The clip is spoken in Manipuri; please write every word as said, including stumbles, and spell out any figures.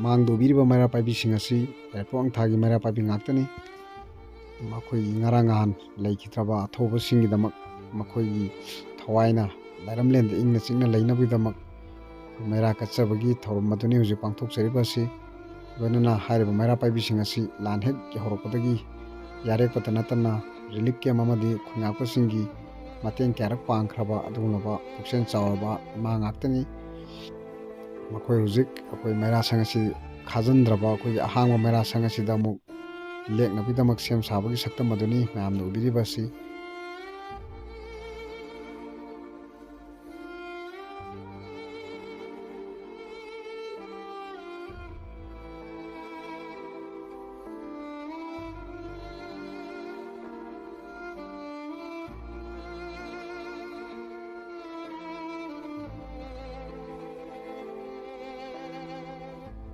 ꯃꯥꯡꯗ ꯎꯕꯤꯔꯤꯕ ꯃꯩꯔꯥ ꯄꯥꯏꯕꯤꯁꯤꯡ ꯑꯁꯤ ꯌꯥꯏꯔꯤꯄꯣꯛ ꯊꯥꯒꯤ ꯃꯩꯔꯥ ꯄꯥꯏꯕꯤ ꯉꯥꯛꯇꯅꯤ꯫ ꯃꯈꯣꯏꯒꯤ ꯉꯔꯥꯡ ꯅꯍꯥꯟ ꯂꯩꯈꯤꯗ꯭ꯔꯕ ꯑꯊꯧꯕꯁꯤꯡꯒꯤꯗꯃꯛ ꯃꯈꯣꯏꯒꯤ ꯊꯋꯥꯏꯅ ꯂꯥꯏꯔꯝꯂꯦꯟꯗ ꯏꯪꯅ ꯆꯤꯛꯅ ꯂꯩꯅꯕꯒꯤꯗꯃꯛ ꯃꯩꯔꯥ ꯀꯠꯆꯕꯒꯤ ꯊꯧꯔꯝ ꯑꯗꯨꯅꯤ ꯍꯧꯖꯤꯛ ꯄꯥꯡꯊꯣꯛꯆꯔꯤꯕ ꯑꯁꯤ꯫ ꯂꯣꯏꯅꯅ ꯍꯥꯏꯔꯤꯕ ꯃꯩꯔꯥ ꯄꯥꯏꯕꯤꯁꯤꯡ ꯑꯁꯤ ꯂꯥꯟ ꯍꯦꯛ ꯍꯧꯔꯛꯄꯗꯒꯤ ꯌꯥꯔꯦꯛꯄꯇ ꯅꯠꯇꯅ relief camp ꯑꯃꯗꯤ ꯈꯨꯟꯉꯥꯛꯄꯁꯤꯡꯒꯤ ꯃꯇꯦꯡ ꯀꯌꯥꯔꯛ ꯄꯥꯡꯈ꯭ꯔꯕ ꯑꯗꯨꯒꯨꯝꯂꯕ ꯄꯨꯛꯆꯦꯜ ꯆꯥꯎꯔꯕ ꯏꯃꯥ ꯉꯥꯛꯇꯅꯤ꯫ ꯃꯈꯣꯏ ꯍꯧꯖꯤꯛ ꯑꯩꯈꯣꯏ ꯃꯩꯔꯥ ꯁꯪ ꯑꯁꯤ ꯈꯥꯖꯤꯟꯗ꯭ꯔꯕ ꯑꯩꯈꯣꯏꯒꯤ ꯑꯍꯥꯡꯕ ꯃꯩꯔꯥ ꯁꯪ ꯑꯁꯤꯗ ꯑꯃꯨꯛ ꯂꯦꯛꯅꯕꯒꯤꯗꯃꯛ ꯁꯦꯝ ꯁꯥꯕꯒꯤ ꯁꯛꯇꯝ ꯑꯗꯨꯅꯤ ꯃꯌꯥꯝꯅ ꯎꯕꯤꯔꯤꯕ ꯑꯁꯤ꯫